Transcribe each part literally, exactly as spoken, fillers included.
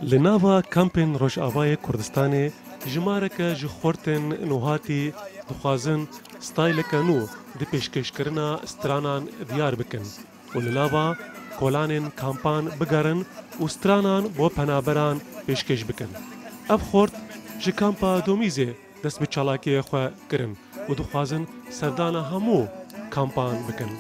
Li nava kampên Rojavayê Kurdistanê jimareke ji xortên nûhatî dixwazin stayleke nû di pêşkêşkirina stranan diyar bikin û li nava kolanên kampan bigerin û stranan bo penaberan pêşkêş bikin. Ev xort ji kampa Domîzê dest bi çalakiyê xwe kirin û dixwazin serdana hemû kampan bikin.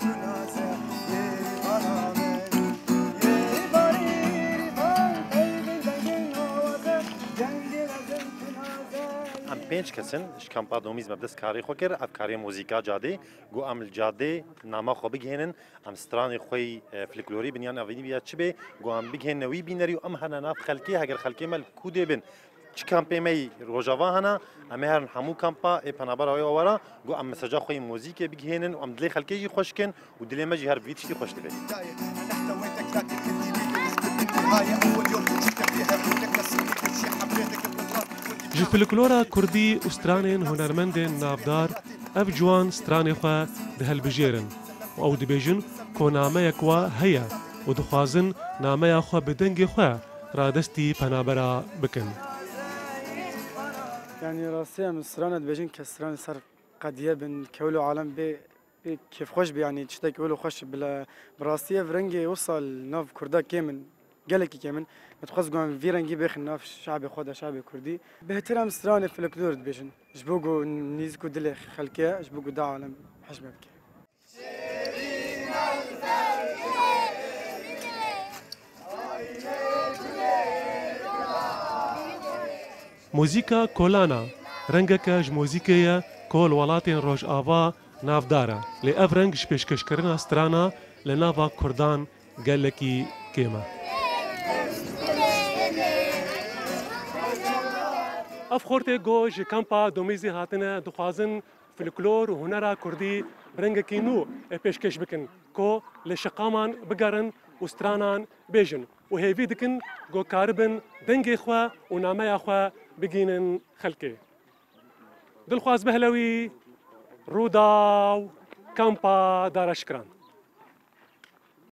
Em pênc kes in ji kampa Domîz me bi dest karê xwe kir. Ev karê muzîka cadê, got em li cadê nama xwe bigihênin, em stranê xwe yî, e, folklorî bin yan evînî ya çi bê, got em bigihênine wî bînerî û em herne nav xelkê, heger xelkê me li kûdê bin, çi kampê me yî Rojava hene, em ê herin hemû kampa ê penabera wê awara, got em meseja xwe yî muzîkê bigihênin û em dilê xelkê jî xweş kin û dilê me jî her bi vî tiştî xweş dibe. Ji folklora kurdî û stranên hunermendên navdar ev ciwan stranê xwe dihilbijêrin û ew dibêjin ku nameyek wa heye û dixwazin nameya xwe bi dengê xwe radestî penabera bikin. Yanî rastî em strane dibêjin ke stranê ser qediye bin, kewl û alem bê, bê kêfxweş bî, yanî tiştek wilo xweş bila. Bi rastî ev rengê wisa li nav kurda kêm in, gelekî kêm in. Me dixwest ku em vî rengî bêxin nav şabê xwe de, şabê kurdî. Bêhtir em stranê folklor dibêjin. Ji bo ku nîzik û dilê xelkê, ji bo ku da alem hej me bike. Muzîka kolana rengeke ji muzîkê ye ku li welatên Rojava navdar e, lê ev reng ji pêşkêşkirina strana li nava kurdan gelekî kêm e. Ev xortê ku ji kampa Domîzê hatine, dixwazin folklor û hunera kurdî bi rengekî nû pêşkêş bikin, ku li şiqaman bigerin û stranan bêjin û hêvî dikin ku karibin dengê xwe û nameya xwe bigînin xelkê. Dilxwaz Behlewî, Rûdaw, Kampa Dara Şikran.